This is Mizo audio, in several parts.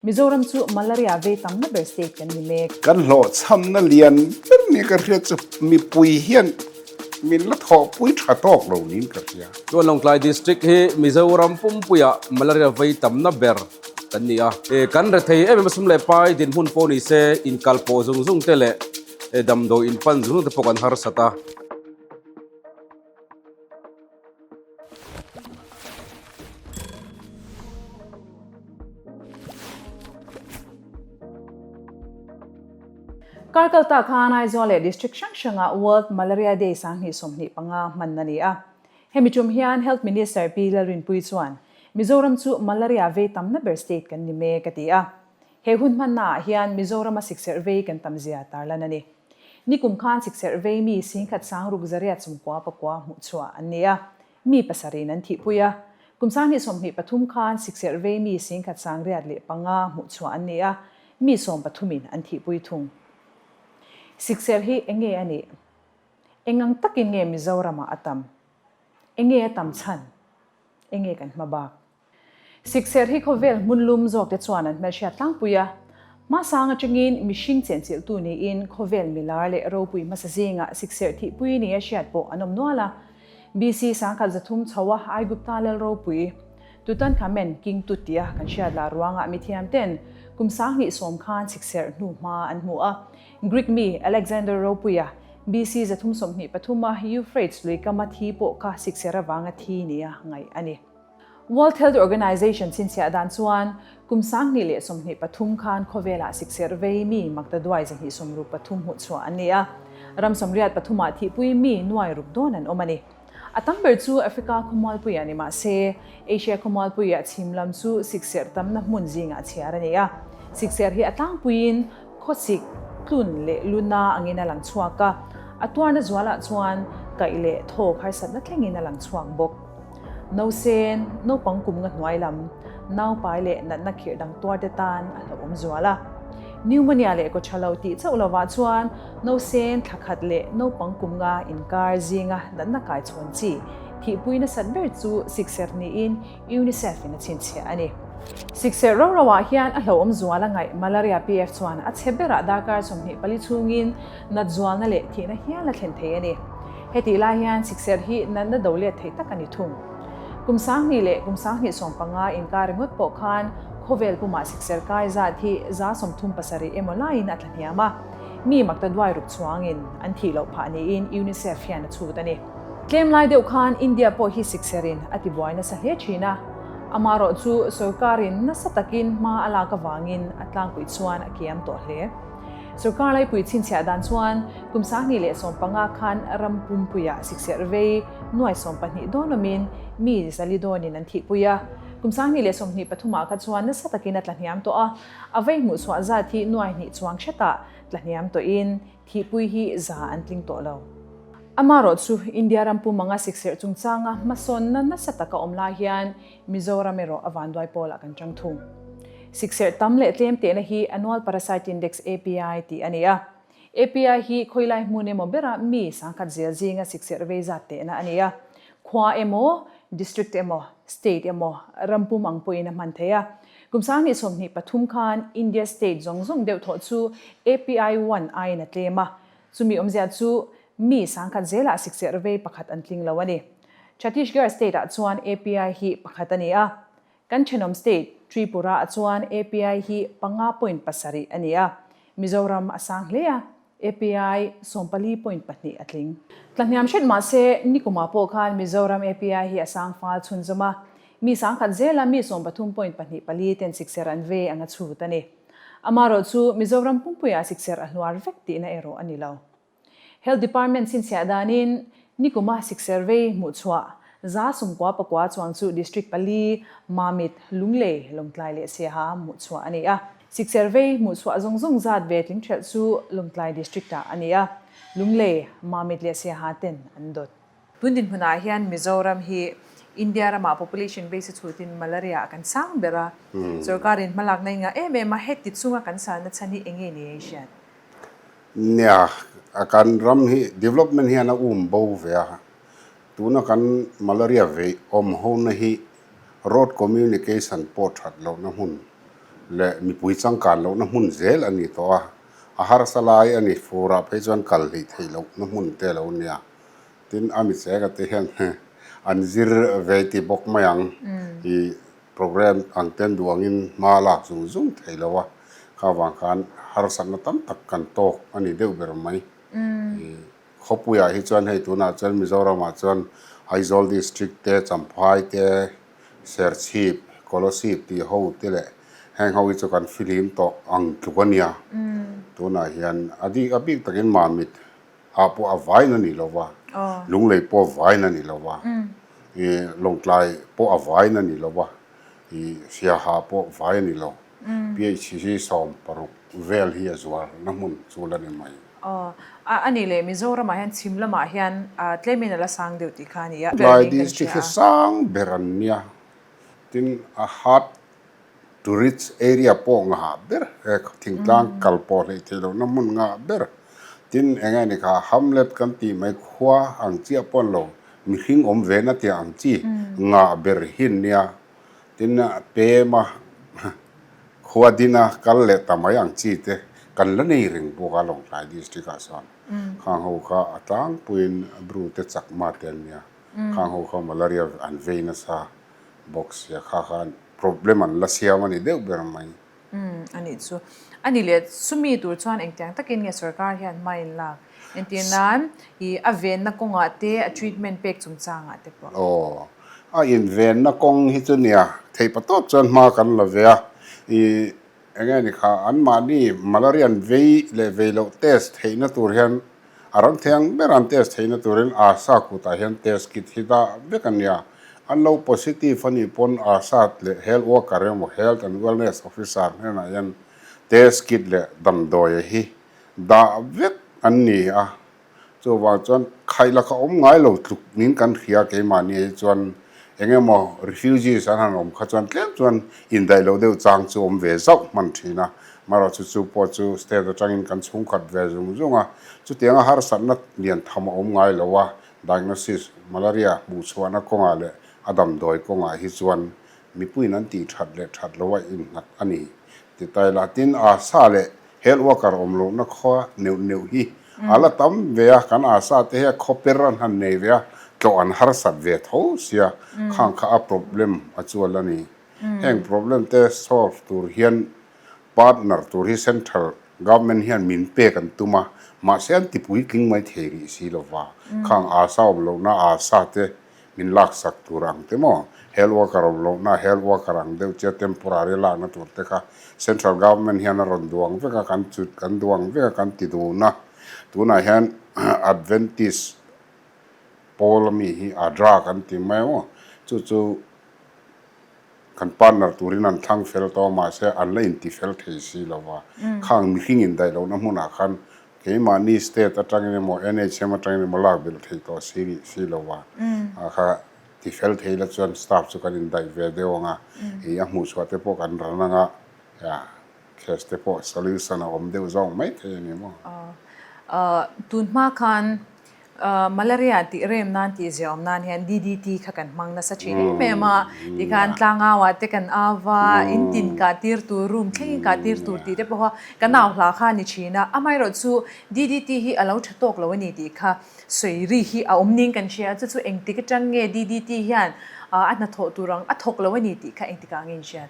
Mizoram chu Malaria vei tamna ber state kan ni mek. Kan hlawhchhamna lian ber nia ka hriat chu mipui hian min la thawhpui tha tawk lo niin ka hria. Chuan Lawngtlai District hi Mizoram pumpuiah Malaria vei tamna ber kan ni a. Kan rethei em em a sum leh pai dinhmun pawh ni se inkalpawh zung zung te leh damdawi inpan zung zung te pawh kan harsat a. Karkalta khan Aizawl leh District hrang hrangah World Malaria Day 2025 hman a ni a. Hemi tum hian Health Minister Pi Lalrinpuii chuan Mizoram chu Malaria vei tamna ber state kan ni mek a ti a. He hun hmannaah hian Mizorama sikserh vei kan tamzia tarlan a ni. Nikum khan sikserh vei mi singkhat sangruk zariat sawmkua pakua hmuh chhuah an ni a, mi pasarih an thihpui a. Kum 2023 khan sikserh vei mi singkhat sangriat leh panga hmuh chhuah an ni a, mi sawm pathumin an thihpui thung. Sikserh hi enge a nih? Engang takin nge Mizoramah a tam? Enge a tam chhan? Enge kan hma bak? Sikserh hi khawvel hmun lum zawkte chuan an hmelhriat tlangpui a. Hmasang atangin mihring chenchilhtu niin khawvel milar leh ropui hmasa zingah sikserh thihpui nia hriat pawh an awm nual a. BC 1300 chho a Aigupta lal ropui Tutankhamen King Tut tia kan hriat lah ruangah mithiamten kum 2010 khan sikserh hnu hma an hmu a. Greek mi Alexander ropuia BC 323 a Euphrates lui kama thi pawh kha sikserh avanga thi nia ngaih a ni. World Health Organization chhinchhiah dan chuan kum 2023 khan khawvelah sikserh vei mi maktaduai 263 hmuh chhuah an ni a, ram 83ah thihpui mi nuai ruk dawn an awm a ni. A tam ber chu Africa khawmualpuiah ni mah se, Asia khawmualpuiah chhim lam chu sikserh tamna hmun zingah chhiar a ni a. Sikserh hi a tlangpuiin khawsik, tlun leh luna angin a lang chhuak a, a tuarna zualah chuan kaih leh thawk harsatna thlengin a lang chhuak bawk. Nausen, naupang kum nga hnuai lam, naupai leh natna khirh dang tuarte tan a hlauhawm zual a. Pneumonia leh kaw tha lo tih chauh lovah chuan nausen thla khat leh naupang kum nga inkar zinga natna kai chhawn chi thihpui nasat ber chu sikserh niin UNICEF in a chhinchhiah a ni. Sikserh ro ro ah hian a hlauhawm zual a ngaih Malaria PF chuan a chhe berah darkar 24 chhungin nat zualna leh thihna hial a thlen thei a ni. Hetih lai hian sikserh hi natna do let theih tak a ni thung. Kum 2000 leh kum 2015 inkar ringawt pawh khan khawvel pumah sikserh kai zat hi 37 emaw laiin a tlahniam a, mi makta duai ruk chuangin an thih loh phah niin UNICEF hian a chhut a ni. Tlem lai deuh khan India pawh hi sikserhin a tibuai nasa hle thin a, amaherawh chu sorkarin nasa takin hma a lak avangin a tlangpui chuan a kiam tawh hle. Sorkar laipui chhinchhiah dan chuan kum 2015 khan ram pumpuiah sikserh vei nuai 12 dawn awmin mi zali dawnin an thihpui a. Kum 2023 ah kha chuan nasa takin a tlahniam tawh a, a vei hmuhchhuah zat hi nuai hnih chuang hretah tlahniam tawhin thihpui hi za an tling tawh lo. Amaherawh chu India ram pumanga sikserh chungchanga hmasawnna nasa taka awm lai hian Mizoram erawh a vanduai pawlah kan chang thung. Sikserh tam leh tlem tehna hi Annual Parasite Index, API, tih a ni a. API hi khawilai hmun emaw bera mi sangkhat zel zinga sikserh vei zat tehna a ni a. Khua emaw, District emaw, State emaw, ram pum ang pawhin a hman thei a. Kum 2023 khan India State zawng zawng deuh thawh chu API one aiin a tlem a. Chumi awmzia chu mi sangkhat zelah sikserh vei pakhat an tling lo a ni. Chhattisgarh State-ah chuan API hi pakhat a ni a. Kan thenawm state Tripura-ah chuan API hi panga point pasarih a ni a, Mizoram a sang hle a, API 14.2 a tling. Tlahniam hret mah se, nikumah pawh khan Mizoram API hi a sang fal chhunzawm a, mi sangkhat zela mi 13.24 ten sikserh an ve ang a chhut a ni. Amaherawh chu Mizoram pumpuiah sikserh a hluar vek tihna erawh a ni lo. Health Department chhinchhiah danin nikuma sikserh vei hmuhchhuah 99 chuang chu District pali, Mamit, Lunglei, Lawngtlai leh Siaha hmuhchhuah a ni a. Sikserh vei hmuhchhuah zawng zawng zat ve tling ṭhelh chu Lawngtlai District-ah a ni a, Lunglei, Mamit leh Siaha ten an dawt. Tun dinhmunah hian Mizoram hi India ramah population base a chhutin malaria kan sang ber a, sorkarin hmalakna in ngah em em a, heti chunga kan salna chhan hi eng nge ni ei hriat? Nia, kan ram hi development hian a um bo ve a, tuna kan malaria vei awm hona hi road communication pawh that lohna hmun leh mipui changkan lohna hmun zel a ni tawh a, a harsa lai a ni. Furah phei chuan kal hleih theih lohna hmun te a lo nia. Tin, a mi cheka te hian an zir ve ti bawk mai ang. I programme ang ten duh angin hma a lak zung zung thei lo a, kha vang khan harsatna tam tak kan tawk a ni deuh ber mai. I khawpuiah hi chuan hei tunah chuan Mizoramah chuan Aizawl district te, Champhai te, Serchhip, Kolasib tih ho te leh heng ho hi chu kan fihlim tawh ang tluk a nia. Tunah hian a bik takin Mamit Ah pawh a vain a ni lo va, Lunglei pawh a vain a ni lo va, i Lawngtlai pawh a vain a ni lo va, i Siaha pawh vai a ni lo. PHC 16 vel hi a zualna hmun chu la ni mai. Aw, a nih leh Mizoramah hian chhim lamah hian tlemin a la sang deuh tih kha a ni a. Tlai district hi sang ber an nia, tin a hard Tourist area pawh ngah ber he thingtlang kal pawh hleih theih lohna hmun ngah ber. Tin eng nge ni kha hamlet kan tih mai khua ang chiah pawh an lo mihring awm ve na tih ang chi ngah ber hi an nia. Tin pema khua dina kal leh ta mai ang chi te kan la nei reng bawk a Lawngtlai district ah sawn. Khang ho kha a tlangpuiin Bru te chakma te an nia. Khang ho kha malaria an vei nasa bawk sia kha khan Problem an la siam a ni deuh ber mai. Umm a nih chu. A nih leh chumi tur chuan engtiang takin nge sorkar hian hma in lak? Entir nan i a venna kawngah te a treatment pek chungchangah te pawh. Aw, a invenna kawng hi chu nia theihpa tawp chuan hma kan la ve a. I enge ni kha anmahni malaria an vei leh vei loh test theihna tur hian A ram thiang ber an test theihna turin ASA kutah hian test kit hi dah vek a nia. An lo positive a nih pawn ASA leh health worker emaw health and wellness officer hnenah hian test kit leh damdawi hi dah vek an ni a. Chuvang chuan khaih laka awm ngai lo tluk nin kan hria keimahni hi chuan eng emaw refugees an han awm kha chuan tlem chuan indaih loh deuh chang chu awm ve zauh hman thin a. Marawh chu chu pawh chu state atangin kan chhungkhat ve zung zung a, chutianga harsatna lian tham a awm ngai lo a, diagnosis, malaria hmuhchhuahna kawngah leh a damdawi kawngah hi chuan mipuiin an tih that leh that lo a innghat a ni ti ta ila. Tin, ASA leh health worker awm lohna khua neuh neuh hi a la tam ve a, kan ASA te hi a khaw per an han nei ve a, tlawh an harsat ve tho sia, khang kha a problem a chual a ni. Heng problem te solve tur hian Partner tur hi Central Government hian min pek an tum a, mahse an ti puitling mai thei rih si lo va. Khang ASA awm lohna ASA te min laksak tur ang te maw? Health worker awm lohna health worker ang deuh chia temporary lakna tur te kha Central Government hian a rawn duang vek a, kan chut kan duang vek a, kan ti dun a. Tunah hian Adventist pawl ami hi ADRA kan ti mai maw? Chu chu. Kan partner turin an thlang fel tawh a, mahse an la inti fel thei si lo va. Khang mihring indaih lohna hmunah khan keimahni state atangin emaw NHM atangin emaw lak belh thei tawh si rih si lo va. A kha ti fel thei la chuan staff chu kan indaih ve deuh ang a, ih a hmuhchhuah te pawh kan ran ang a, case te pawh solution a awm deuh zawk mai thei a ni maw? Tun hma khan Malaria tih rem nan tih ziaawm nan hian DDT kha kan hmang nasa thin em em a, tikhan tlangau ah te kan au va, in tin kah tir tur, room thleng in kah tir tur tih te pawha kan au hla kha a ni thin a, amaherawh chu DDT hi a lo tha tawk lo a ni tih kha sawi ri hi a awm ning kan hria a, chu chu engtik atang nge DDT hian a hnathawh tur ang a thawk lo a ni tih kha engtikah nge in hriat?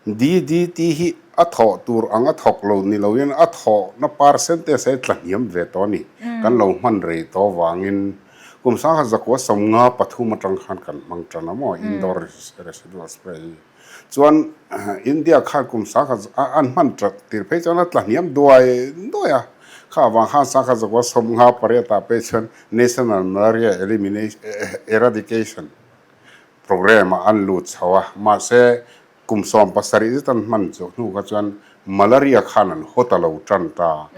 DDT hi a thawh tur ang a thawk lo ni loin a thawhna percentage hi tla hniam ve tawh a ni. Kan lo hman rei tawh avangin kum sangha zakua 53 atang khan kan hmang tan a maw indoor residual spray hi. Chuan India khan kum sangha an hman tat tir phei chuan a tla hniam duai duai a. Kha avang khan sangha zakua 58 ah phei chuan National Malaria Eradication Programme ah an lut chho a, mahse kum 17 zet an hman chu hnu kha chuan malaria khan an haw ta lo tan ta,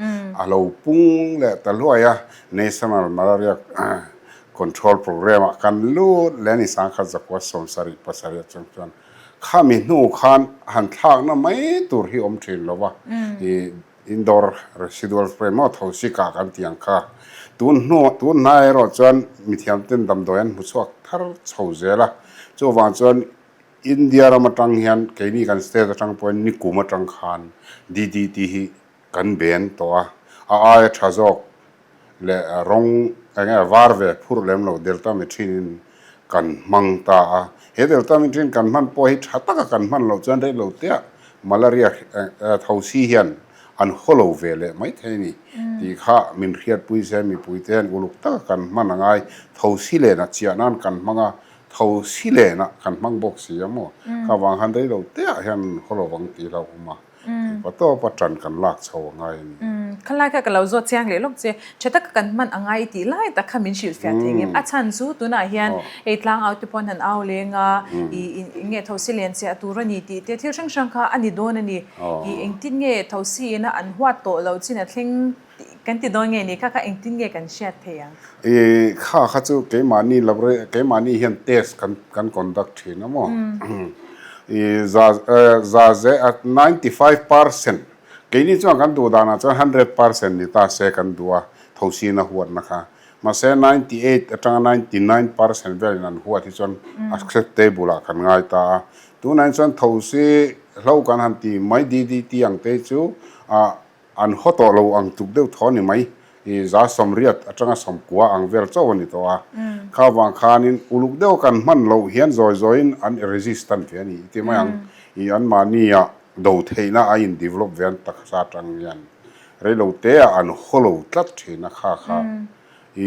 a lo pung leh ta hluai a, National Malaria Control Programme ah kan lut leh a ni 1977 atang chuan khami hnu khan han thlakna mai tur hi awm thin lo va, ih Indoor residual spray maw thosi kah kan tih ang kha. Tun hnu tun hnai erawh chuan mithiamten damdawi an hmu chhuak thar chho zel a, chuvang chuan India ram atang hian keini kan state atang pawhin nikum atang khan DDT hi kan ben tawh a, a aia tha zawk leh rawng eng nge var ve phur lem lo delta methrin kan hmang ta a. He delta methrin kan hman pawh hi tha taka kan hman loh chuan rei lo tea malaria thosi hian an haw lo ve leh mai thei a ni tih kha min hriatpui se mipui te hian uluk taka kan hman a ngai. Thosi lena chiah nan kan hmang a, thosi lena kan hmang bawk si a maw? Kha vang khan rei lo teah hian an haw lo vang tih hlauhawm a. Tih tawpa tan kan lak chho a ngai a ni. Khalai kha ka lo zawt chiang leh lawk che. Tha taka kan hman a ngai tih lai tak kha min hrilhfiah thei ngem. A chhan chu tunah hian hei tlang au te pawn han au leng a, ih eng nge thosi len chiah tur a ni tih te thil hrang hrang kha a ni dawn a ni. Ih engtin nge thosi ina an huat tawh loh chin a thleng tih kan ti dawn nge ni kha kha engtin nge kan hriat thei ang? Ih kha kha chu keimahni laboratory keimahni hian test kan kan conduct thin a maw? Ih za za ze 95 percent keini chuan kan duh danah chuan 100 percent ni ta se kan duh a thosina huatna kha mahse 98 atanga 99 percent velin an huat hi chuan acceptable ah kan ngai ta a tunah hian chuan thosi hlo kan han ti mai DDT ang te chu ah An haw tawh lo ang tuk deuh thaw ni mai. I 180 atanga 90 ang vel chauh a ni tawh a. Kha vang khanin uluk deuh kan hman loh hian zawi zawiin an resistant ve a ni i ti mai ang. I anmahnia do theihna a in develop ve an taksa atang hian reilo te ah an haw lo tlat thin a kha kha.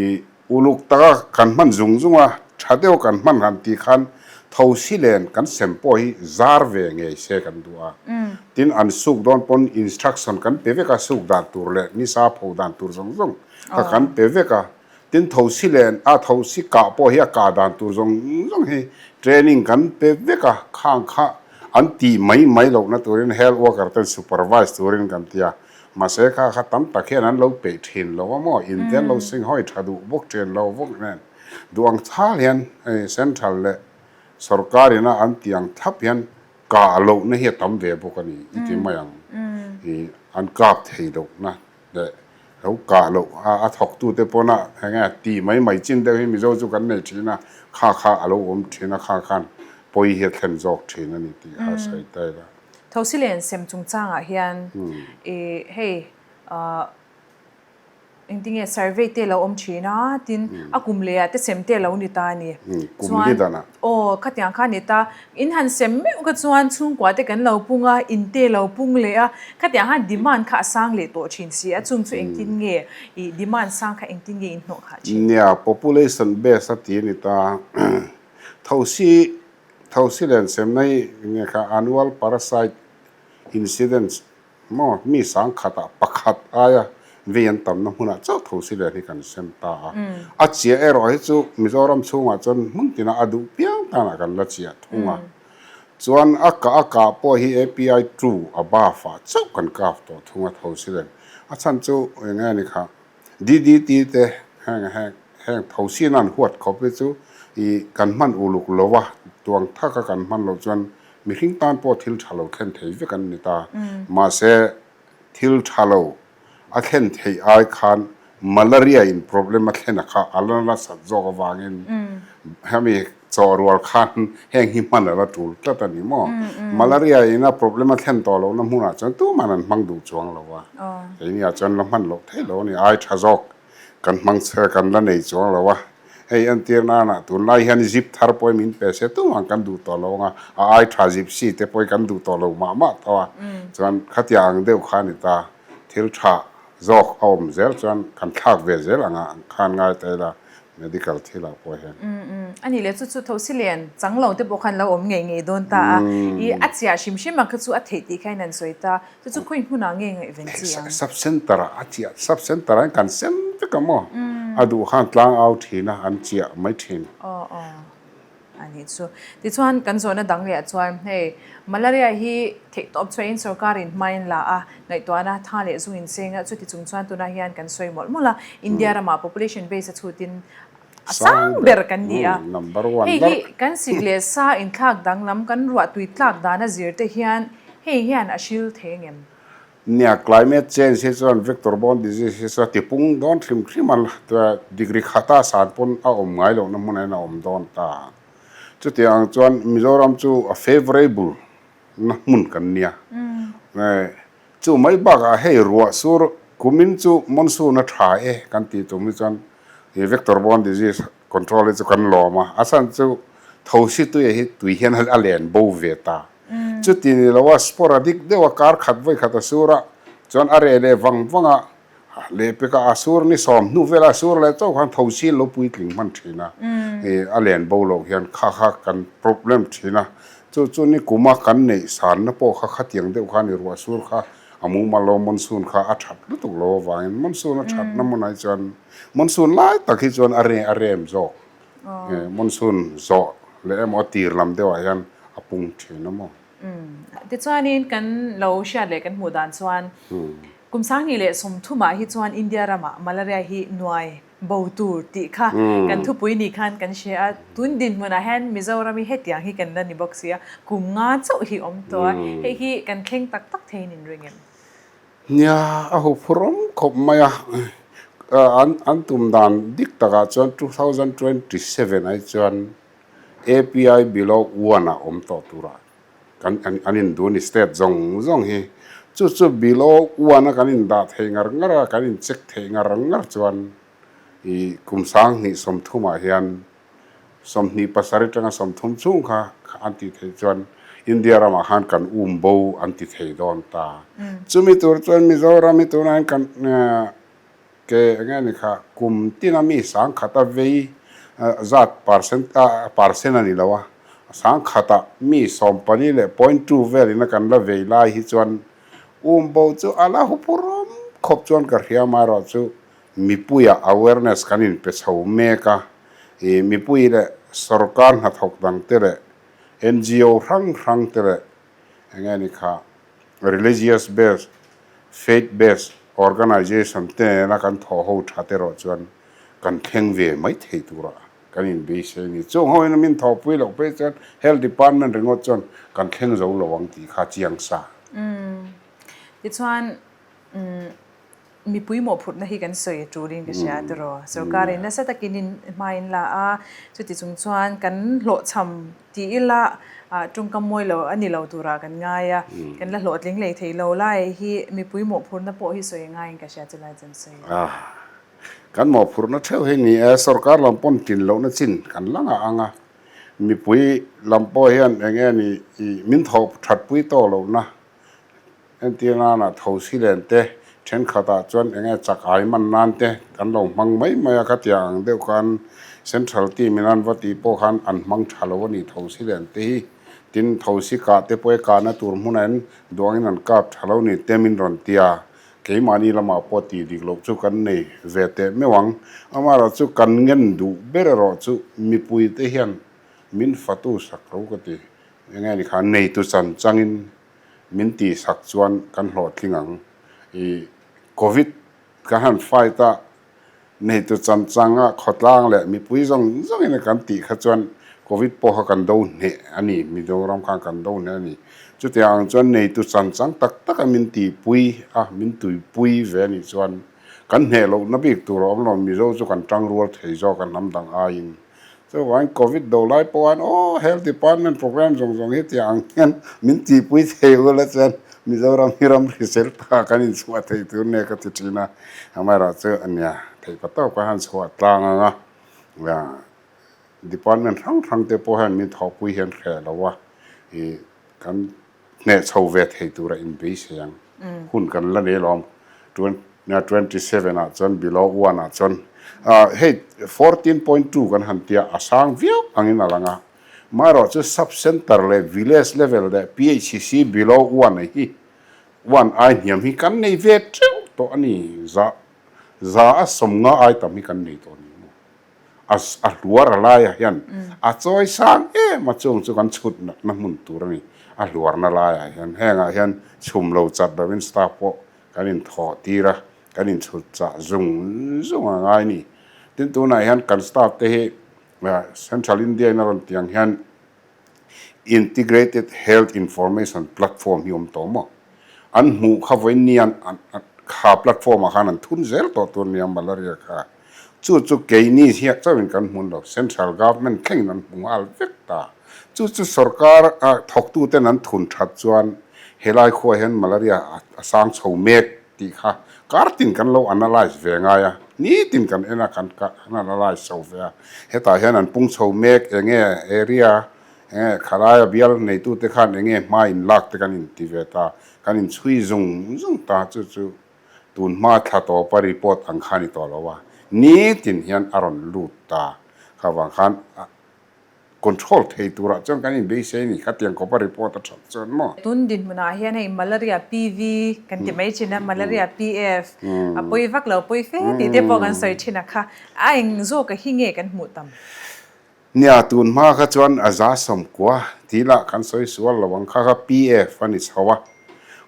I Uluk taka kan hman zung zung a, tha deuh kan hman han tih khan thosi len kan sem pawh hi zar ve ngei se kan duh a. Tin, an suk dawn pawn instruction kan pe vek a, suk dan tur leh nisa pho dan tur zawng zawng kha kan pe vek a. Tin, thosi len a thosi kah pawh hi a kah dan tur zawng zawng hi training kan pe vek a, khang kha an tih mai mai lohna turin health worker ten supervise turin kan ti a. Mahse kha kha tam tak hian an lo peih thin lo a maw? In te an lo sing hawi tha duh bawk thin lo bawk nen duh ang thal hian hei central leh sorkar ina an tih ang thlap hian kah lohna hi a tam ve bawk a ni i ti mai ang. I an kap thei lohna leh lo kah loh a a thawktute pawna eng nge tih mai mai chin deuh hi Mizo chu kan nei thin a, kha kha a lo awm thin a kha khan pawi hi a thlen zawk thin a ni tih kha a sawi ta ila. Thosi len sem chungchangah hian i hei engtinge survey te lo awm thin a, tin a kum leh ah te sem te lo ni ta a ni. Chuan aw khatiang kha a ni ta, in han sem meuh kha chuan chhungkua te kan lo pung a, in te lo pung leh a, khatiang khan demand kha a sang leh tawh thin si a, chung chu engtin nge i demand sang kha engtin nge in hnawh khah thin? Nia, population base a ti a ni ta. Thosi Thosi len semna hi nge kha annual parasite incidence maw mi sangkhatah pakhat aia vei an tamna hmunah chauh thosi len hi kan sem ta a. A chiah erawh hi chu Mizoram chhungah chuan hmun tinah a duh piang tanah kan la chiah thung a. Chuan a kah a kah pawh hi API 2 above ah chauh kan kap tawh thung a thosi len. A chhan chu eng nge ni kha DDT te heng heng heng thosin an huat khawp hi chu ih kan hman uluk lo a, tuang thaka kan hman loh chuan mihring tan pawh thil tha lo thlen thei vek an ni ta. Mahse thil tha lo a thlen theih ai khan malaria in problem a thlen a kha a la nasat zawk avangin hemi Chaw rual khan heng hi hman a la tul tlat a ni maw? Malaria in a problem a thlen tawh lohna hmunah chuan tuman an hmang duh chuang lo a, keini ah chuan la hman loh theih lo a ni, ai tha zawk kan hmang che kan la nei chuang lo a, hei entir nanah tunlai hian zip thar pawh hi min pe se tuman kan duh tawh lo ang a, a ai tha zip si te pawh hi kan duh tawh lo mah mah tawh a, chuan khatiang ang deuh kha a ni ta, thil tha zawk a awm zel chuan kan thlak ve zel ang ah khan ngai ta ila Medical thil ah pawh hian. Umm a nih leh chu chu thosi len chang lo te pawh khan lo awm ngei ngei dawn ta a, i a chiah hrim hrim ang kha chu a theih tih kha in an sawi ta, chu chu khawi hmunah nge ngaihven chi ang? Sub center ah a chiah, sub center ah hian kan sem vek a maw? A duh khan tlang au thin a, an chiah mai thin. Aw aw. A nih chu. Tichuan, kan zawhna dang leh ah chuan hei malaria hi theihtawp chhuahin sorkarin hmain la a, ngaihtuahna tha leh zung inseng a, chuti chung chuan tunah hian kan sawi mawlh mawlh a, India ramah population base a chhutin a sang ber kan ni a. Hei hi kan sik leh sa inthlak danglam kan ruahtui tlak dana zir te hian hei hian a hril thei ngem? Nia, climate change hi chuan vector borne disease hi chu a tipung dawn hrim hrim a, degree khata san pawn a awm ngai lohna hmunah hian a awm dawn ta. Chutiang ang chuan Mizoram chu a favourable na hmun kan nia. Chu mai bakah hei ruah sur kumin chu monsoon a tha e kan tih tum hi chuan vector borne disease control hi chu kan lawm a, a chhan chu thosi tuia hi tui hian a len bo ve ta. Chuti ni lo a sporadic deuh a kar khat vawi khat a sur a, chuan a reh leh vang vang a, lehpekah a sur ni sawm hnu velah a sur leh chauh khan thosi lo puitling hman thin a, a len bo loh hian kha kha kan problem thin a. Chu chu ni kuma kan neih sanna pawh kha khatiang deuh khan i ruah sur kha a mumal lo, monsoon kha a that lutuk lo avangin monsoon a thatna hmunah hi chuan monsoon lai tak hi chuan a re a rem zawk. Monsoon zawh leh emaw a tir lam deuhah hian a pung thin a maw? Tichuanin kan lo hriat leh kan hmuh dan chuan kum 2030ah hi chuan India ramah malaria hi nuai bo tur tih kha kan thupui ni khan kan hria a, tun dinhmunah hian Mizoram hi hetiang hi kan la ni bawk si a, kum nga chauh hi awm tawh a, hei hi kan thleng tak tak theiin in ring em? Nia, a huphurhawm khawp mai a, an an tum dan dik takah chuan 2027 ai chuan API below one ah awm tawh turah kan an induh a ni state zawng zawng hi chu chu below one a kan indah thei ngar ngar a kan in check theih ngar ngar chuan ih kum 2030 ah hian 27 atanga 30 chhung kha an tih theih chuan India ramah khan kan um bo an ti thei dawn ta chumi tur chuan Mizoram hi tunah hian kan Ke eng nge ni kha kum tina mi sangkhata vei zat percent a percent a ni lo a, sangkhata mi 14 leh point two velin a kan la vei lai hi chuan umbo chu a la huphurhawm khawp chuan ka hria amaherawh chu mipuia awareness kan inpe chho mek a, ih mipui leh sorkar hnathawk dangte leh NGO hrang hrangte leh eng nge ni kha Religious based, faith based organization te nena kan thawh ho that erawh chuan kan thleng ve mai thei turah kan inbeisei a ni. Chung ho in min thawhpui loh phei chuan Health Department ringawt chuan kan thleng zo lo ang tih kha chiang sa. Tichuan Mipui mawhphurhna hi kan sawi a tulin ka hria tiraw. Sorkarin nasa takin in hma in la a, chuti chung chuan kan hlawhchham ti ila tawngkam mawi lo a ni lo turah kan ngai a, kan la hlawhtling lei thei lo lai hi mipui mawhphurhna pawh hi sawi a ngaiin ka hria chulai chuan sawi. Kan mawhphurhna theuh hi ni e, sorkar lam pawn tlin lohna chin kan la ngah ang a, mipui lam pawh hian eng nge ni min thawh thatpui tawh lohna Entir nana thosi len te thenkhatah chuan eng nge chak ai man nan te an lo hmang mai mai a, khatiang ang deuh khan Central team in an va tih pawh khan an hmang tha lo a ni thosi len te hi. Tin, thosi kah te pawh e kahna tur hmunah in duangin an kap tha lo ni te min rawn ti a, keimahni lamah pawh tih dik loh chu kan nei ve teh meuh ang. Amaherawh chu kan ngen duh ber erawh chu mipui te hian min fatu sak lo ka ti. Eng nge ni kha neitu chan changin Min tihsak chuan kan hlawhtling ang. I Covid kan han fight a, neitu chanchanga khawtlang leh mipui zawng zawngin kan tih kha chuan Covid pawh kha kan do hneh a ni, Mizoram khan kan do hneh a ni. Chutiang ang chuan neitu chanchang tak taka min tihpui a, min tuipui ve a nih chuan kan hneh lohna bik tur a awm lo, Mizo chu kan tangrual thei zawk a hnam dang aiin. Chuvangin Covid do lai pawh khan aw Health Department program zawng zawng hi tiang ang hian min tihpui thei ula chuan Mizoram hi ram hrisel takah kan inchhuah thei tur nia ka ti thin a, amaherawh chu ania theih pa tawk a han chhuah tlang ang a, department hrang hrang te pawh hian min thawhpui hian hreh lo a, ih kan Hneh chho ve thei tura inbeisei ang. Hun kan la nei alawm. 27 ah chuan below one ah chuan hei 14.2 kan han tia a sang viau angin a lang a. Amaherawh chu sub centre leh village level leh PHC below one hi one ai hniam hi kan nei ve teuh tawh a ni. Za za a 50 ai tam hi kan nei tawh a ni maw. A a hluar a laiah hian a chawi sang em a chung chu kan chhut natna hmun tur a ni. A hluarna laiah hian hengah hian chhum lo chat lovin staff pawh kan inthawh tir a, kan inchhut chah zung zung a ngai a ni. Tin tunah hian kan staff te hi Central India in a rawn tih ang hian Integrated Health Information Platform hi awm tawh maw? An hmuh kha vawiin ni an kha platform ah khan an thun zel tawh tur nia malaria kha. Chu chu keini hiah chauhin kan hmun lo, Central Government thlengin an hmu nghal vek ta. Chu chu sorkar a thawktuten an thun that chuan helai khuaah hian malaria a sang chho mek tih kha kartin kan lo analyse ve ngai a, nitin kan en a, kan analyse chho ve a. Hetah hian an pung chho mek enge area enge khalaia bial neitute khan enge hma in lak te kan inti ve ta, kan inchhui zung zung ta chu chu Tun hma thla tawpa report ang kha ni tawh lo a, nitin hian a rawn lut ta. Kha vang khan control thei turah chuan kan inbeisei a ni, khatiang khawpa report a that chuan maw? Tun dinhmunah hian hei malaria PV kan ti mai thin a, malaria PF a pawi vak lo, pawi fe tih te pawh kan sawi thin a kha, a eng zawk a hi nge kan hmuh tam? Nia, tun hma kha chuan a za 90 tih lah kan sawi sual lo ang kha kha PF a ni chho a.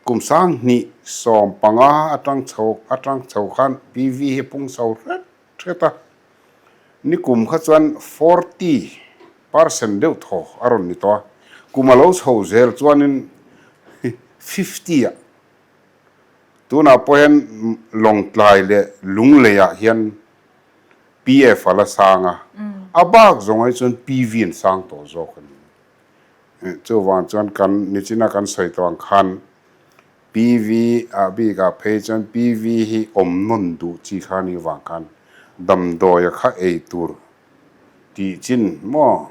Kum 2015 atang chho atang chho khan PV hi pung chho hret hret a. Nikum kha chuan 40 percent deuh thaw a rawn ni tawh a. Kum a lo chho zel chuanin 50 ah tunah pawh hian Lawngtlai leh Lungleiah hian PF a la sang a, a bak zawng ai chuan PV an sang tawh zawk a ni. Chuvang chuan kan nichina kan sawi tawh ang khan PV ah bikah phei chuan PV hi awm nawn duh chi kha a nih vang khan damdawia kha ei tur tih chin maw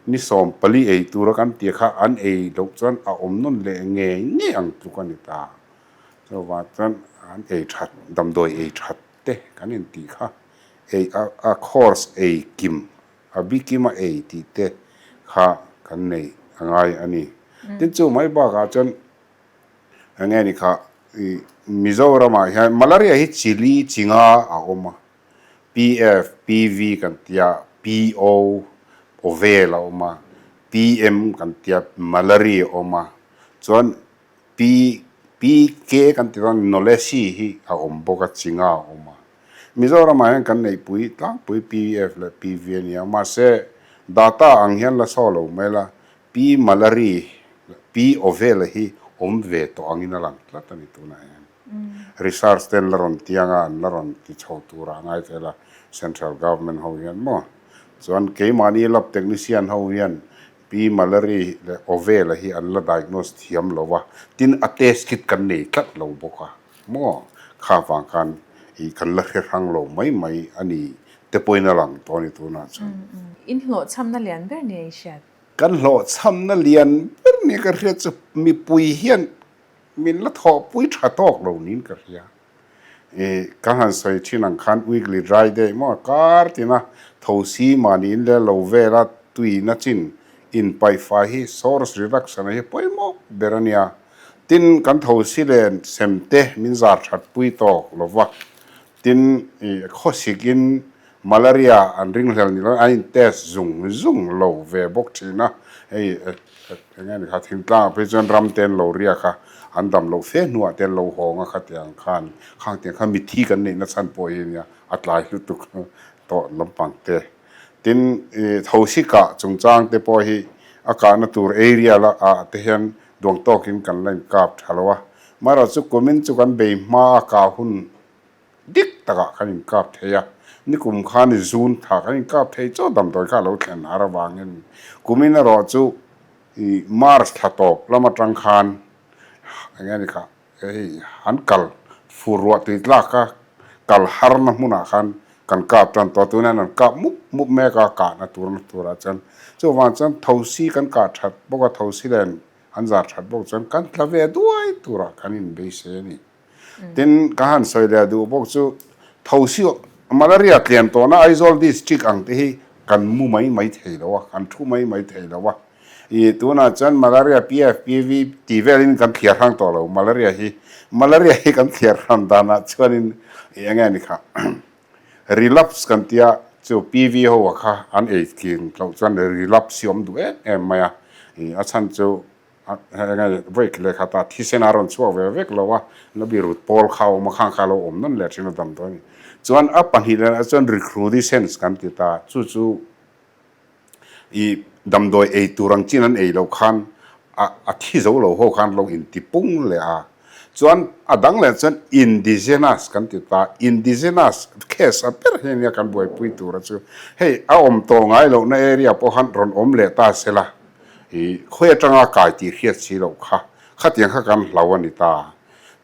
ni 14 ei tura kan tih kha an ei loh chuan a awm nawn leh ngei ngei ang tluk a ni ta. Chuvang chuan an ei that damdawi ei that te kan intih kha ei a a course ei kim a bikim a ei tih te kha kan nei a ngai a ni. Tin chu mai bakah chuan eng nge ni kha ih Mizoramah hian malaria hi chi li chi nga a awm a, PF, PV kan tia, PO, Ovel a awm a, PM kan tia, Malari a awm a, chuan Pi Pi K kan ti dawn Knowlesi hi a awm bawk a, Chinga a awm a. Mizoramah hian kan neihpui tlangpui PF leh PV a ni a, mahse data ang hian la saw lo mai la, Pi Malari leh Pi Ovela hi awm ve tawh angin a lang tlat a ni tunah hian. Research te an la rawn tiang a, an la rawn ti chho turah a ngai thei la, Central Government ho hian maw. Chuan keimahni lab technician ho hian Pi Mallory leh Ovela hi an la diagnose thiam lo a, tin a test kit kan nei tlat lo bawk a maw? Kha vang khan ih kan la hre hrang lo mai mai a ni te pawhin a lang tawh a ni tunah chuan. In hlawhchhamna lian ber nia i hriat? Kan hlawhchhamna lian ber nia ka hriat chu mipui hian min la thawhpui tha tawk lo niin ka hria. I ka han sawi thin ang khan weekly dry day maw kar tina thosi mahni in leh lo vela tuina chin inpaihfai hi source reduction a hi pawimawh ber a nia. Tin, kan thosi len sem te min zar that pui tawk lo va. Tin, i khawsik in malaria an ringhlel ni lo an in test zung zung lo ve bawk thin a. Hei Eng nge ni kha thingtlangah phei chuan ram te an lo riak a, an dam loh fe hnuah te an lo hawng a khatiang khan, khang tiang khan mithi kan neihna chhan pawh hi nia a tlai lutuk tawh lampang te. Tin, i thosi kah chungchang te pawh hi a kahna tur area la ah te hian duang tawkin kan la inkap tha lo a, marawh chu kumin chu kan bei hma a kah hun Dik takah kan inkap thei a, nikum khan i zun tha kan inkap thei chaw damdawi kha a lo thlen har avangin kumin erawh chu i March thla tawp lam atang khan eng nge ni kha hei an kal fur ruah tui tlak a kal harna hmunah khan kan kap tan tawh a, tunah hian an kap mup mup mek a kahna turna turah chuan chuvang chuan thosi kan kah that bawk a, thosi len an zar that bawk chuan kan tla ve duai turah kan inbeisei a ni. Tin, ka han sawi leh duh bawk chu Thosi malaria tlian tawhna Aizawl district ang te hi kan mu mai mai thei lo a, kan thu mai mai thei lo a. Ih, tunah chuan malaria PFPV tih velin kan thliar hrang tawh lo malaria hi. Malaria hi kan thliar hran danah chuanin ih eng nge ni kha relapse kan tia chu PV ho a kha an ei thin loh chuan relapse hi awm duh em em mai a. Ih, a chhan chu Vawi lehkhatah thisen a rawn chhuak ve vek lo a, la bi rut pawl kha a awm a, khang kha a lo awm nawn leh thin a damdawi a ni. Chuan a pahnih leh ah chuan recrudescence kan ti ta, chu chu i damdawi ei tur ang chin an ei loh khan a thi zo lo ho khan lo inti pung leh a. Chuan a dang leh chuan indigenous kan ti ta, indigenous case a ber hi ania kan buaipui tura chu. Hei a awm tawh ngai lohna area pawh khan rawn awm leh ta se la, ih khawi atanga kai tih hriat si loh kha, khatiang kha kan hlau a ni ta.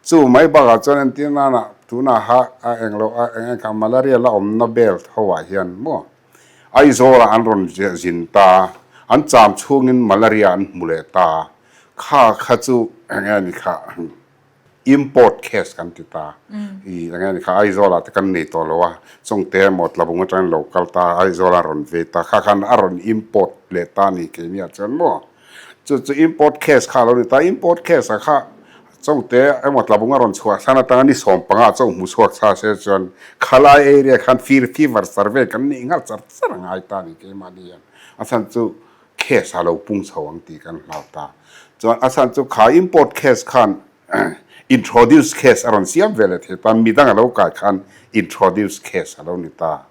Chu mai bakah chuan entir nana tunah ha a eng loh a eng eng kha malaria la awmna belt ho ah hian maw Aizawlah an rawn zin ta, an cham chhungin malaria an hmu leh ta. Kha kha chu eng nge ni kha import case kan ti ta. I eng nge ni kha Aizawlah te kan nei tawh lo a, Chawngte emaw Tlabung atangin lo kal ta, Aizawlah a rawn vei ta. Kha khan a rawn import leh ta ni keini ah chuan maw. Chu chu import case kha a lo ni ta. Import case ah kha Chawngte emaw Tlabung a rawn chhuah thlan atanga ni 15 chauh hmu chhuak chha se chuan khalai area khan fir fever survey kan nih nghal char char a ngai ta ni keimahni hian. A chhan chu case a lo pung chho ang tih kan hlau ta. Chuan a chhan chu kha import case khan introduce case a rawn siam ve leh thei ta, midang a lo kai khan introduce case a lo ni ta.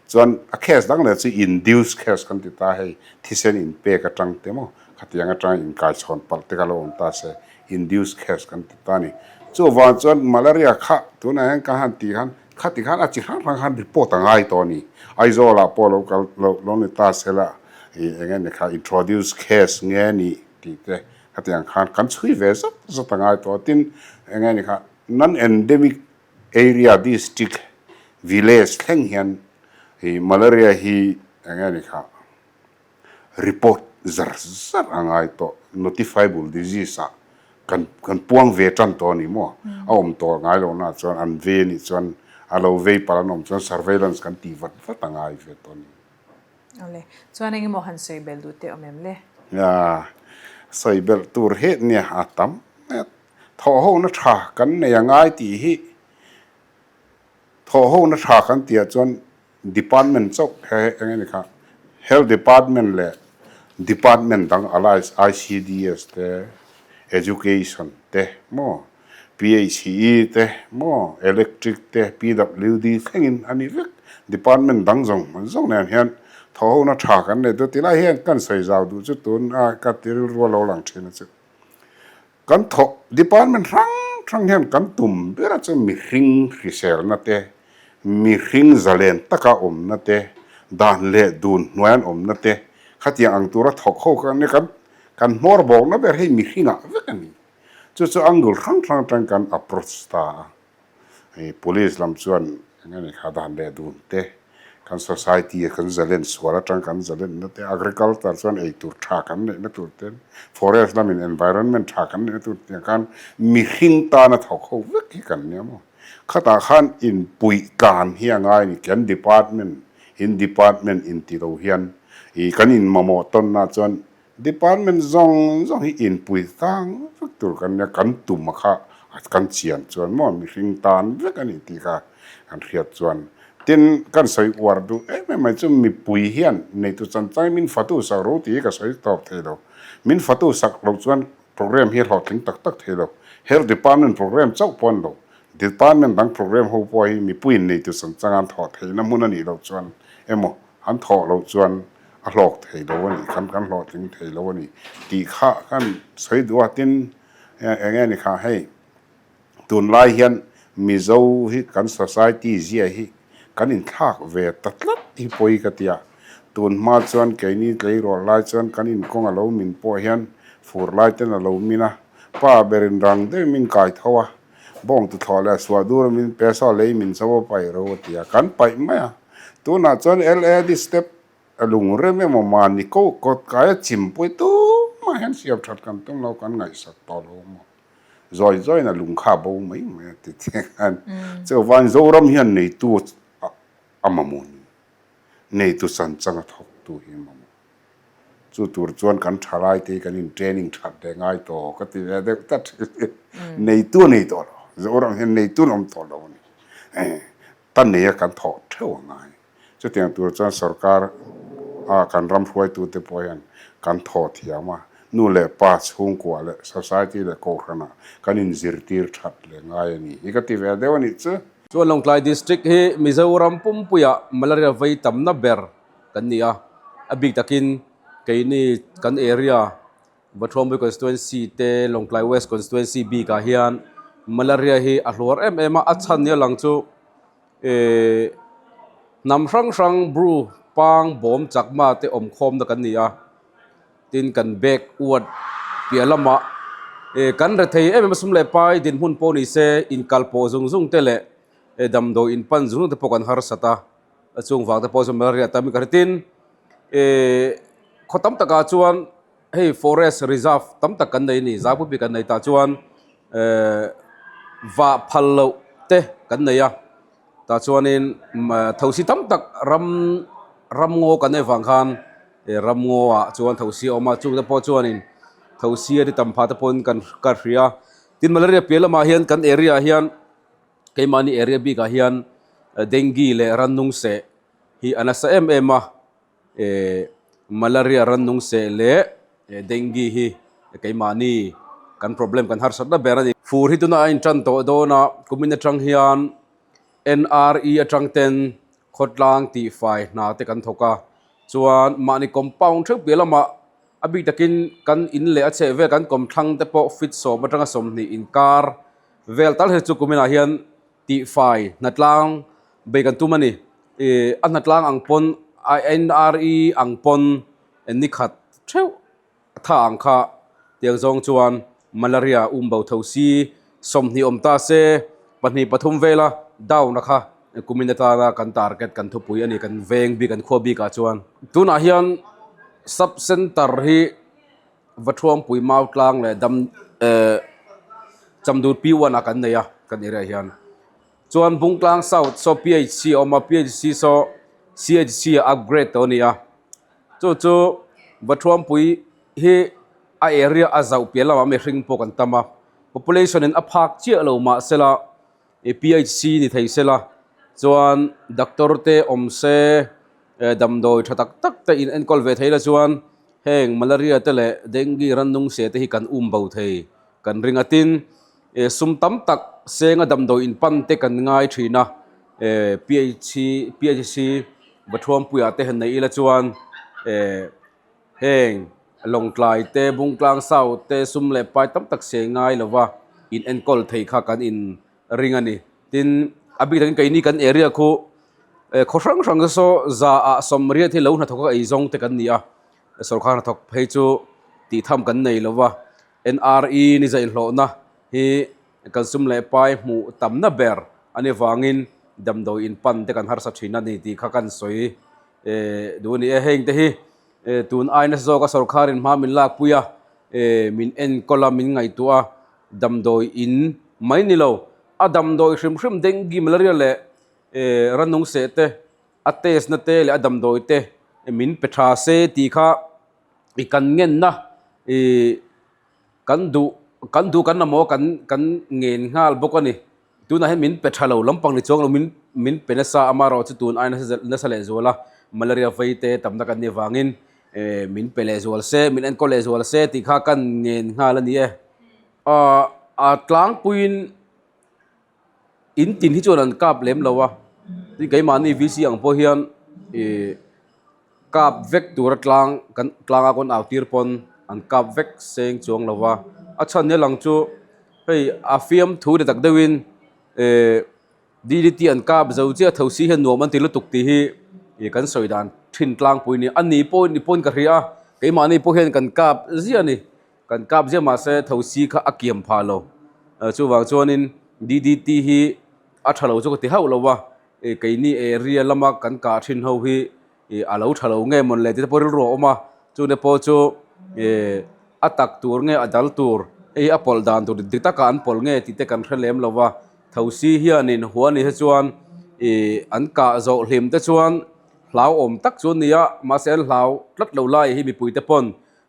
Chuan a case dang leh chu induce case kan ti ta hei thisen inpek atang te maw khatiang atanga inkaichhawn palh te kha lo awm ta se induce case kan ti ta a ni. Chuvang chuan malaria kha tunah hian ka han tih khan khati khan a chi hrang hrang khan report a ngai tawh a ni. Aizawlah pawh lo kal lo lo ni ta se la ih eng nge ni kha introduce case nge ni tih te khatiang khan kan chhui ve zat zat a ngai tawh a. Tin eng nge ni kha non endemic area district village thleng hian ih malaria hi eng nge ni kha Report zar zar a ngai tawh, notifiable disease ah kan kan puang ve tan tawh a ni maw? A awm tawh ngai lo na chuan an vei a nih chuan a lo vei palh an awm chuan surveillance kan tih vat vat a ngai ve tawh a ni. Awle, chuan eng emaw han sawi belh duh teh awm em le? Nia, sawi belh tur hi nia a tam mai a, thawhhona tha kan nei a ngai tih hi thawhhona tha kan tih ah chuan Department chauh he eng nge ni kha Health Department leh Department dang allies ICDS te, Education te maw, PHE te maw, Electric te, PWD thlengin a ni vek. Department dang zawng zawng nen hian thawhhona tha kan nei duh tilai hian kan sawi zau duh chu tun a ka ti rilru a lo lang thin a chu. Kan thawh department hrang hrang hian kan tum ber a chu mihring hriselna te, mihring zalen taka awmna te, dan leh dun hnuai an awmna te khatiang ang tura thawk ho kha nia kan kan hmawr bawkna ber hei mihringah vek a ni. Chu chu angle hrang hrang atang kan approach ta a. Hei police lam chuan eng nge ni kha dan leh dun te, kan society a kan zalen sual atang kan zalenna te, agriculture chuan ei tur tha kan neihna tur te, forest lamin environment tha kan neihna tur tiang khan mihring tana thawk ho vek hi kan nia maw. Khatah khan inpuih tlan hi a ngai a ni, kan department in department inti lo hian ih kan inmamawh tawnna chuan Department zawng zawng hi inpui tang vek tur kan nia, kan tum a kha kan chian chuan maw mihring tan vek a ni tih kha kan hriat chuan. Tin, kan sawi uar duh em em mai chu mipui hian neitu chanchai min fatu sak ro tih hi ka sawi tawp thei lo. Min fatu sak loh chuan program hi a hlawhtling tak tak thei lo. Health Department program chauh pawh a ni lo. Department dang program ho pawh hi mipuiin neitu chanchang an thawh theihna hmun a nih loh chuan emaw an thawh loh chuan a hlawk thei lo a nih khan kan hlawhtling thei lo a ni tih kha kan sawi duh a, tin eng nge ni kha hei tunlai hian Mizo hi kan society zia hi kan inthlak ve ta tlat hi pawi ka ti a, tun hma chuan keini tleirawl lai chuan kan inkawng a lo min pawh hian fur lai ten a lo min a, pa berin rang deuh min kai tho a, bawng tuthlawh leh suah dur a min pe saw lei min cho a paih ro a ti a, kan paih mai a, tunah chuan LAD step A lungrem emaw mahni ko kawt kai a chimpui tumah hian siam that kan tum lo, kan ngaihsak tawh lo maw. Zawi zawiin a lung kha a bo mai mai a ti te khan. Chuvain Zoram hian neitu a mamawh ni, neitu chanchang a thawktu hi a mamawh. Chu tur chuan kan thalai te hi kan in training that leh ngai tawh ka ti ve deuh tlat thin. Neitu a nei tawh lo, Zoram hian neitu an awm tawh lo a ni. Ta neia kan thawh theuh a ngai. Chutiang tur chuan sorkar a kan ram hruaitute pawh hian kan thawh thiam a, nu leh pa chhungkua leh society leh kohhranah kan inzirtir that leh ngai a ni hi ka ti ve deuh a nih chu. Chuan Lawngtlai District hi Mizoram pumpuiah malaria vei tamna ber kan ni a, a bik takin keini kan area Vathawmpui Constituency te Lawngtlai West Constituency bikah hian Malaria hi a hluar em em a, a chhan nia lang chu ehh hnam hrang hrang Bru pang bawm chakma te awm khawmna kan ni a, tin kan bag uat piah lamah ehh kan rethei em em a sum leh pai dinhmun pawh ni se inkal pawh zung zung te leh damdawi in pan zung zung te pawh kan harsat a, chung vang te pawh chu malaria tam in ka hre tin ehh khaw tam takah chuan. Hei forest reserve tam tak kan nei a ni, zau bik kan nei tah chuan ehh vah phal loh te kan nei a, tah chuanin thosi tam tak ram ramngaw kan neih vang khan ramngaw ah chuan thosi a awm a, chungte pawh chuanin thosi a ni tam phah te pawhin kan ka hria a, tin malaria piah lamah hian kan area ah hian keimahni area bikah hian dengue leh rannung seh hi a nasa em em a. Eh malaria rannung seh leh dengue hi keimahni kan problem kan harsatna ber a ni. Fur hi tuna a intan tawh dawn a, kumin atang hian NRE atang ten khawtlang tihfai hna te kan thawk a, chuan mahni compound theuh piah lamah a bik takin kan in leh a chheh vel kan kawmthlang te pawh feet sawm atanga 20 inkar vel tal hi chu kuminah hian Tihfai hnatlang bei kan tum a ni. Ih a hnatlang ang pawn NRE ang pawn ni khat theuh tha ang kha tiang zawng chuan malaria um bo tho si 20 awm ta se pahnih pathum vela down a kha kumin atana kan target kan thupui a ni kan veng bik kan khua bikah chuan. Tunah hian sub center hi Vathuampui Mautlang leh dam eh Chamdur P1 ah kan nei a kan area hian chuan Bungtlang South saw PHC a awm a PHC saw CHC a upgrade tawh a ni a chu chu Vathuampui hi a area a zauh piah lamah mihring pawh kan tam a population in a phak chiah lo mahsela ih PHC ni thei sela chuan doctor te awm se eh damdawi tha tak tak te in enkawl ve thei la chuan heng malaria te leh dengue rannung se te hi kan um bo thei kan ring a tin eh sum tam tak senga damdawi in pan te kan ngai thin a eh PHC PHC Vathuampuiah te han nei ila chuan eh heng Lawngtlai te Bungtlang South te sum leh pai tam tak se ngai lova in enkawl thei kha kan in ring a ni. Tin, a bik takin keini kan area khu eh khaw hrang hrang te saw za ah 80 hi lo hnathawk a ei zawng te kan ni a, sorkar hnathawk phei chu tih tham kan nei lova NRE ni zaihhlawhna hi kan sum leh pai hmuh tamna ber a ni vangin damdawi in pan te kan harsa thin a ni tih kha kan sawi eh duh a ni e. Heng te hi tun ai nasa zawka sorkarin hma min lakpui a, min enkawl a, min ngaihtuah a, damdawi in mai ni lo, a damdawi hrim hrim dengue, malaria leh rannung seh te, a test na te leh a damdawi te min pe tha se tih kha i kan ngenna ih kan duh kan duh kan mamawh kan kan ngen nghal bawk a ni. Tunah hian min pe tha lo lampang ni chuang lo min min pe nasa a amaherawhchu tun ai nasa nasa leh zual a malaria vei te tamna kan nih avangin eh min pe leh zual se min enkawl leh zual se tih kha kan ngen nghal a ni e. Ahh a tlangpuiin in tin hi chuan an kap lem lo a tin keimahni VC ang pawh hian ih Kap vek tura tlang kan tlanga kawn au tir pawn an kap vek seng chuang lo va, a chhan nia lang chu hei a fiam thu ni tak deuhin eh DDT an kap zo chiah tho si hian nuam an ti lutuk tih hi ih kan sawi dan thin tlangpui a ni. A ni pawh ni pawn ka hria a, keimahni pawh hian kan kap ziah a ni, kan kap ziah mahse tho si kha a kiam phah lo, chuvang chuanin DDT hi a tha lo chu ka ti hauh lo va. Ih keini area lama kan kah thin ho hi ih a lo tha lo nge mawn le tih te pawh rilru a awm a chute pawh chu ih a tak tur nge a dal tur hei hi a pawlh dan tur dik takah an pawlh nge tih te kan hre lem lo va thosi hianin huan hi chuan ih an kah zawh hlim te chuan hlauhawm tak chu a ni a mahse an hlau tlat lo lai hi mipui te pawn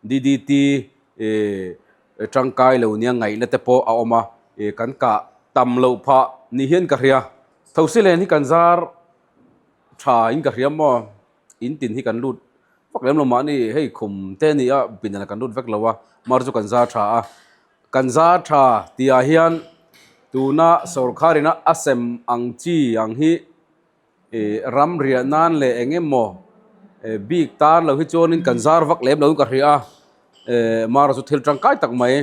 DDT ih tangkai lo nia ngaihna te pawh a awm a ih kan kah tam loh phah ni hian ka hria. Thosi len hi kan zar tha in ka hria maw in tin hi kan lut vak lem lo mahni hei khum te a ni a pindan ah kan lut vek lo a mar chu kan zar tha a kan zar tha tih ah hian tuna sawrkhar ina a sem ang chi ang hi ih ram riah nan leh eng emaw bik tan lo hi chuanin kan zar vak lem lo in ka hria a. Eh mara chu thil tangkai tak mai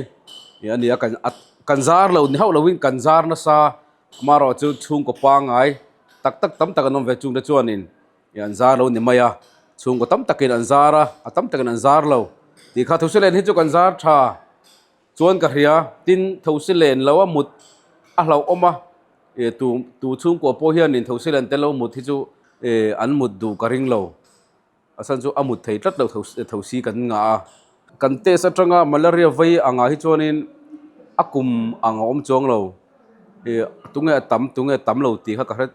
a ni a kan a. Kan zar lo ni hauh loin kan zar nasa amaherawh chu chhungkaw pangngai tak tak tam tak an awm ve chungte chuanin ih an zar lo ni mai a, chhungkaw tam takin an zar a, a tam takin an zar lo tih kha Thosilen hi chu kan zar tha chuan ka hria tin Thosilen lo a mut a hlauhawm a ih tu tu chhungkua pawh hianin Thosilen te lo mut hi chu ih an mut duh ka ring lo. A chhan chu a mut thei tlat lo thosi kan ngah a. Kan test atanga malaria vei angah hi chuanin a kum ang a awm chuang lo. Ih tunge a tam tunge a tam lo tih kha ka hre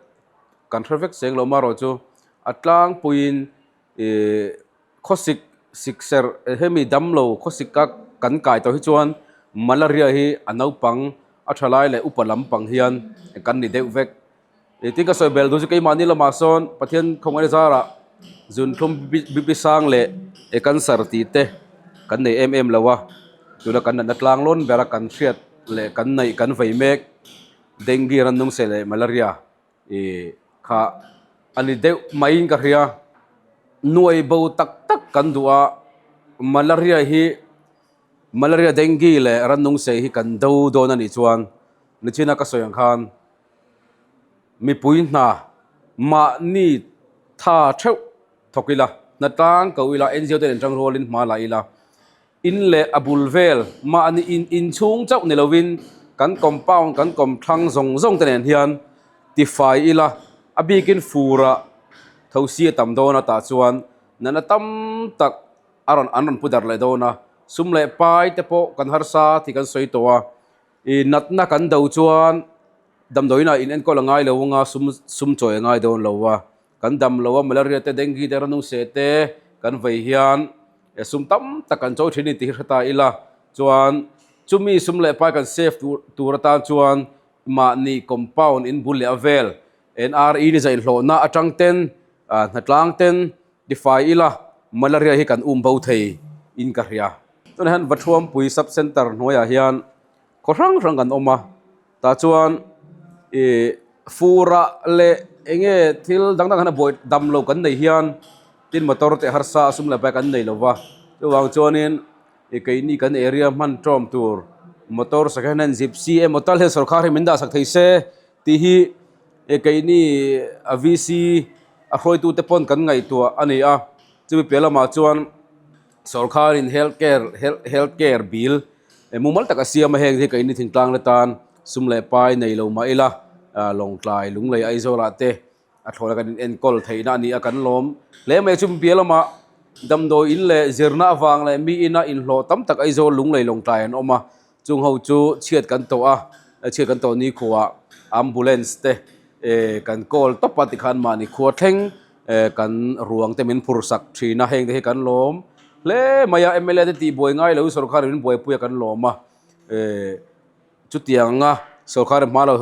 kan hre vek seng lo amaherawh chu a tlangpuiin ih khawsik sik serh hemi damlo khawsik a kan kai tawh hi chuan malaria hi a naupang a tha lai leh upa lampang hian kan ni deuh vek. Tin ka sawi bel duh chu keimahni lamah sawn Pathian khawngaihna zarah zunthlum bibi sang leh cancer tih te kan nei em em lo a, tuna kan natna tlang lawn bera kan hriat leh kan neih kan vei mek dengue rannung seh leh malaria ih kha a ni deuh maiin ka hria. Nuai bo tak tak kan duh a, malaria hi malaria dengue leh rannung seh hi kan do dawn a nih chuan nichina ka sawi ang khan. Mipui hna mahni tha theuh thawk ila, hna tlang ko ila, NGO te nen tang rualin hma la ila, in leh a bul vel mahni in inchhung chauh ni lovin kan compound kan kawmthlang zawng zawng te nen hian tifai ila, a bikin furah thosi a tam dawn a tah chuan natna tam tak a rawn an rawn pu darh leh dawn a, sum leh pai te pawh kan harsa tih kan sawi tawh a. I natna kan do chuan damdawiinah in enkawl a ngai lo anga sum sum chawi a ngai dawn lo a, kan dam lo a malaria te dengue te ranung seh te kan vei hian sum tam tak kan chawi thin a ni tih hi hre ta ila chuan chumi sum leh pai kan save tur tur atan chuan mahni compound in bul leh a vel NRE ni zaih hlawhna atang ten hnatlang ten tifai ila malaria hi kan um bo thei in ka hria. Tunah hian Vathuampui Sub Centre hnuaiah hian khaw hrang hrang kan awm a, tah chuan ih furah leh eng nge thil dang dang hian a buai dam lo kan nei hian tin motor te harsa a sum leh bike an nei lo va, chuvang chuanin ih keini kan area hman tawm tur motor second hand gypsy emaw tal hian sorkar hi min dah sak thei se tih hi ih keini a VC a hruaitute pawn kan ngaihtuah a ni a, chumi piah lamah chuan. Sorkharin health care health care bill mumal tak a siam a, heng hi keini thingtlang te tan sum leh pai nei lo mah ila Lawngtlai Lunglei Aizawlah te a thlawhna kan inenkawl theihna a ni a, kan lawm hle mai a. Chumi piah lamah damdawi in leh zirna avang leh mi ina inhlawh tam tak Aizawl Lunglei Lawngtlai an awm a, chung ho chu chhiat kan tawh a, chhiat kan tawh nikhuaah ambulance te kan call tawp a tikhan mahni khua thleng Kan ruang te min phur sak thin a, heng te hi kan lawm hle mai a, mla te tih buai ngai lo sorkar in min buaipui a kan lawm a, chutiang anga sorkar in hma lo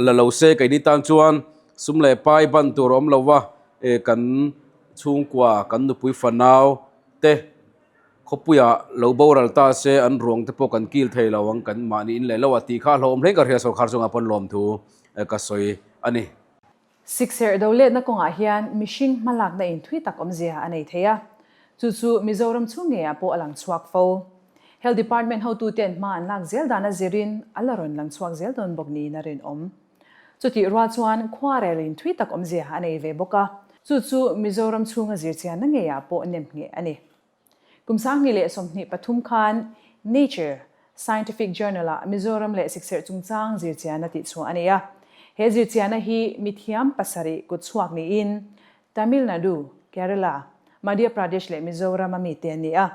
la lo se keini tan chuan sum leh pai ban tur a awm lo va, kan chhungkua kan nupui fanau te khawpuia lo boral ta se an ruang te pawh kan kil thei lo ang kan mahni in leh lo a tih kha a hlauhawm hle in ka hria sorkar chungah pawn lawmthu ka sawi a ni. Sikserh do letna kawngah hian mihring hmalakna in thui tak awmzia a nei thei a, chu chu Mizoram chhung ngeiah pawh a lang chhuak fo. Health Department hotuten hma an lak zel dan a zirin a la rawn lang chhuak zel dawn bawk niin a rinawm. Chutih rual chuan khuarel in thui tak awmzia a nei ve bawk a, chu chu Mizoram chhunga zirchianna ngeiah pawh nem ngheh a ni. Kum 2023 khan Nature Scientific Journal-ah Mizoram leh sikserh chungchang zirchianna tihchhuah a ni a. He zirchianna hi mithiam pasarih kut chhuak niin Tamil Nadu, Kerala, Madhya Pradesh leh Mizoram-a mite an ni a.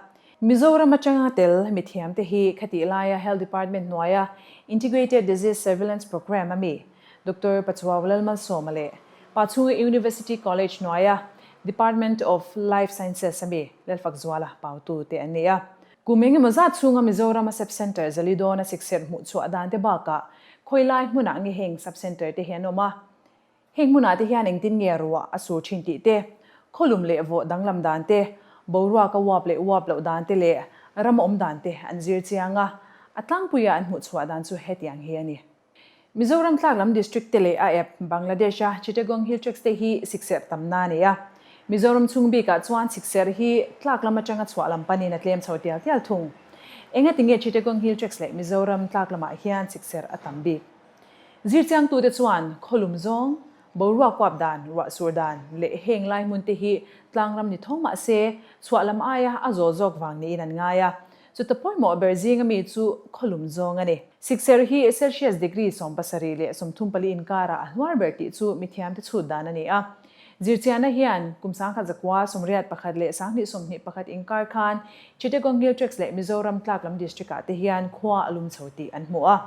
Mizoram atanga tel mithiamte hi khatih laia Health Department hnuaia Integrated Disease Surveillance Programme-a mi Doctor Pachuau Lalmalsawma leh Pachhunga University College hnuaia Department of Life Sciences a mi Lalfakzuala pautu te an ni a. Kum eng emaw zat chhunga Mizorama Sub Centre zali dawna sikserh hmuh chhuah dan te bakah khawi lai hmunah nge heng Sub Centre te hi an awm a, heng hmunah te hian engtin nge ruah a sur thin tih te, khawlum leh vawh danglam dan te, boruak a uap leh uap loh dan te leh ram awm dan te an zir chiang a, a tlangpuia an hmuh chhuah dan chu hetiang hi a ni. Mizoram tlak lam district te leh a ep Bangladesh-a Chittagong Hill Tracts te hi sikserh tamna a ni a. Mizoram chhung bikah chuan sikserh hi tlak lam atanga chhuah lam panin a tlem chho tial tial thung. Engati nge Chittagong Hill Tracts leh Mizoram tlak lamah hian sikserh a tam bik? Zirchiangtute chuan khawlum zawng, boruak uap dan, ruah sur dan leh heng lai hmun te hi tlangram ni tho mah se chhuah lam aia a zawl zawk vang niin an ngai a. Chuta pawimawh ber zinga mi chu khawlum zawng a ni. Sikserh hi Celsius degree 70 leh 34 inkarah a hluar ber tih chu mithiamte chhut dan a ni a. Zirchianna hian kum 1009 81 leh 2021 inkar khan Chittagong Hill Tracts leh Mizoram tlak lam district ah te hian khua a lum chho tih an hmu a.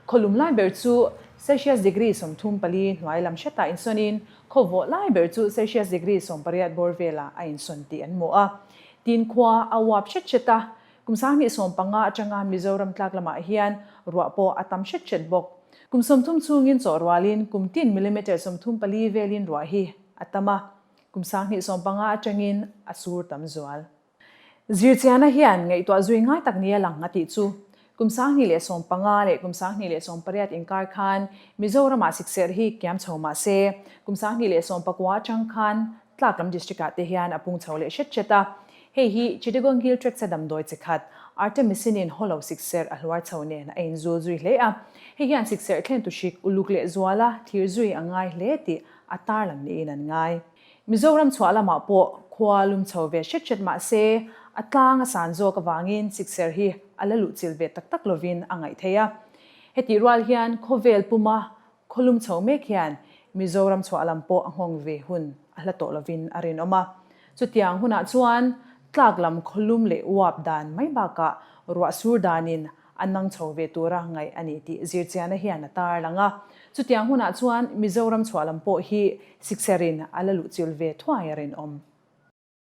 Khawlum lai ber chu Celsius degree 34 hnuai lam hretah insawnin khaw vawh lai ber chu Celsius degree 18 bawr velah a insawn tih an hmu a. Tin khua a uap hret hret a, kum 2015 atanga Mizoram tlak lamah hian ruah pawh a tam hret hret bawk. Kum 30 chhungin chawh rualin kum tin millimeter 34 velin ruah hi a tam a, kum 2015 atangin a sur tam zual. Zirchiana hian ngaihtuah zui ngai tak nia lang a tih chu kum 2015 leh kum 2018 inkar khan Mizoramah sikserh hi kiam chho mah se, kum 2019 atang khan tlak lam district ah te hian a pung chho leh hret hret a. Hei hi Chittagong Hill Tracts a damdawi chi khat Artemisinin hawlo sikserh a hluar chho nen a inzul zui hle a. Hei hian sikserh thlen tu hrik uluk leh zuala thlir zui a ngai hle tih a tarlang niin an ngai. Mizoram chhuah lamah pawh khua lum chho ve hret hret mah se, a tlang a san zawk avangin sikserh hi a la luhchilh ve tak tak lovin a ngaih theih a. Hetih rual hian khawvel puma khawlum chho mek hian Mizoram chhuah lam pawh a nghawng ve hun a hla tawh lovin a rinawm a. Chutiang hunah chuan tlak lam khawlum leh uap dan mai bakah ruah sur danin a nang chho ve tura ngaih a ni tih zirchiana hian a tar lang a. Chutiang hunah chuan Mizoram chhuah lam pawh hi sikserin a la luhchilh ve thuai a rinawm.